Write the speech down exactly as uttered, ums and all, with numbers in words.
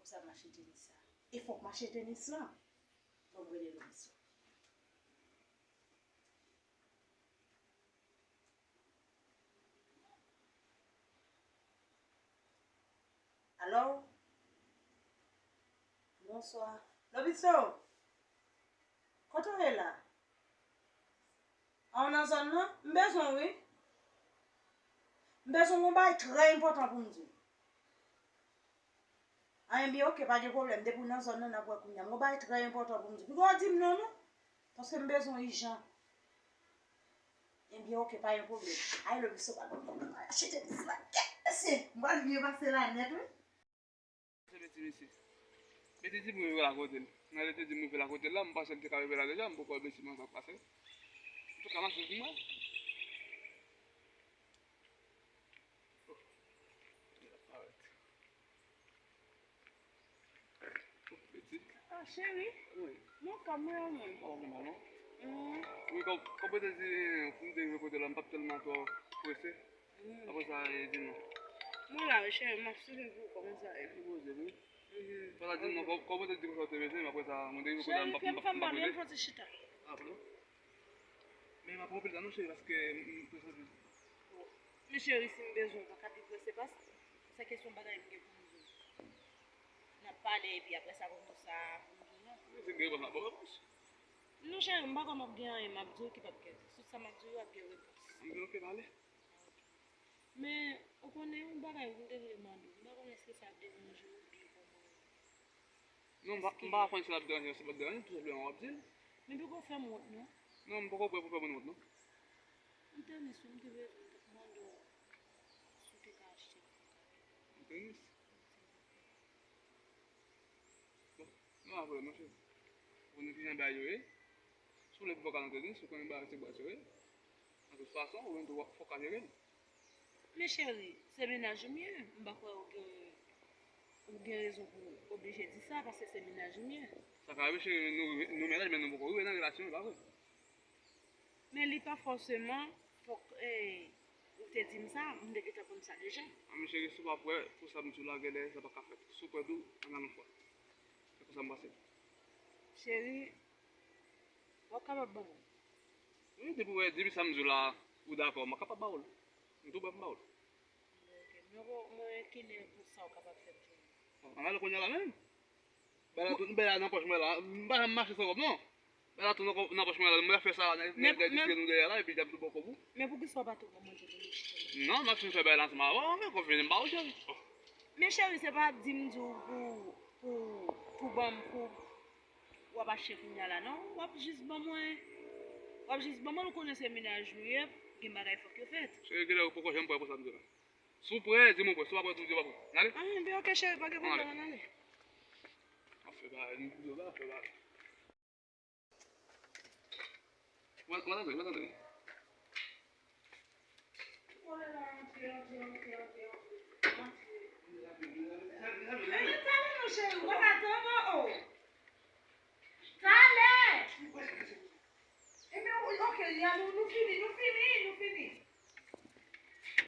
Sa m achte tenis sa. E fòk m achte tenis lan. Bon, m rele Lobiso. Alo? Bonswa. Lobiso? Kote w ye la? A w nan zòn nan? M bezwen w, wi. M bezwen w, gon bagay trè enpòtan pou m di w. A, enben, oke, pa gen pwoblèm. Depi w nan zòn nan, n ap wè kounye a. M gon bagay trè enpòtan pou m di w. Piga w di m non, non. Paske m bezwen w ijan. Enben, oke, pa gen pwoblèm. Ay, Lobiso pa konn achte tenis la. Kèt, mesye! M pral byen pase la nèt, wi. Se Beti, mesye. Beti di m rive lakote l. Nan Beti di m rive lakote l la, m panse l te ka rive la deja, m poko wè Beti, mwen sa k pase. Antouka, m ap swiv mwen. Oh, li ap parèt. Oh, Beti. Ah, cheri. Wi. Mwen ka mwen an mwen. Oh, mwen non. Mm. Wi, kòm, kòm Beti di, pou m te rive kote la, m p ap tèlman twò prese. Mm. Apre sa, e, di nou. Mwen la, wi, cheri, m ap swiv pou w kòman sa ye. Li poze, wi. Mhm. Apre sa, di nou, kò-, kòman te di konsa w te bezwen, apre sa, mwen te rive kote la, m p ap, m p ap, m p ap rele. Cheri, fè m pale, fè m fè yon ti chita. Ah, bon? Men m ap pran anpil tan non, cheri, paske m, m prese anpil. Men cheri, si m bezwen w, pa ka pi prese pas, se kesyon bagay m gen pou m di w. N ap pale, epi apre sa, konn konsa, pou m di w non. Men se gen repons m ap ba w repons. Non, cheri, m pa kwè m ap gen anyen m ap di w ki p ap gen. Tout sa m ap di w yo ap gen repons. Anben, oke, pale. Men, ou konnen yon bagay m te vle mande w. M pa konnen èske sa ap deranje w oubyen kòman. Non, m pa, m pa konn si l ap deranje, si l p ap deranje, tou senpleman w ap di l. Men poko fè m wont, non. Non, m poko prè pou fè moun wont, non. Yon tenis, wi, m te bezwen mande w si w te ka achte. Yon tenis? Bon, non, pa pwoblèm, monchè. Ou konnen kijan bagay yo ye. Si w vle pou w ka nan tenis, ou konnen bagay se bwat yo ye. Nan tout fason, ou menm tou, fòk w ka jere l. Men cheri, se mennaj ou m ye. M pa kwè ou gen, ou gen rezon pou w oblije di sa, paske se mennaj ou m ye. Sa ka rive, cheri, nou, nou mennaj, men nou poko rive nan relasyon, e pa vre? Men li pa fòseman, fòk, eh, ou te di m sa, m te gentan konn sa deja. A, men cheri, si w pa prè pou sa m di w la, genlè sa pa ka fèt. Si w prè tou, ann al yon fwa. Se konsa m panse. Cheri, w ap kapab ban mwen. Wi, depi w wè, depi sa m di w la, ou dakò, m kapab ba w l. M tou prè pou m ba w l. Ok, mwen, mwen, kilè pou sa w kapab fè m jwenn? Bon, ann al kounye a la menm. Bagay la tou, bagay la nan pòch mwen la. M pa janm mache san kòb, non. Bagay la tou nan kò-, nan pòch mwen la. Mwen fè sa, nèg, nèg, nèg diske nou dèyè la, epi y ap tou bò kòb ou. Men poukisa w pa tou ban mwen tou pou m achte? Non, m ap fin fè bagay la ansanm avè w, men kòb vini m ba w, cheri. Oh. Men cheri, se pa di m di w pou, pou, pou ban m, pou w ap achte kounye a la, non. W ap jis ban mwen, w ap jis ban mwen, ou konnen se mennaj ou ye, gen bagay fòk yo fèt. Cheri, genlè ou poko janm prè pou sa m di w la. Si w prè, di m ou prè. Si w pa prè, di m ou pa prè. N ale? Ah, enben, ok, cheri, pa gen pwoblèm, ann ale. Ann ale. Afè bagay, nou tou de la, afè bagay. Mwen, mwen antre, mwen antre. Enben, talè non, cheri, ou pa ka tann, oh. Talè! Enben, ok, li a nou,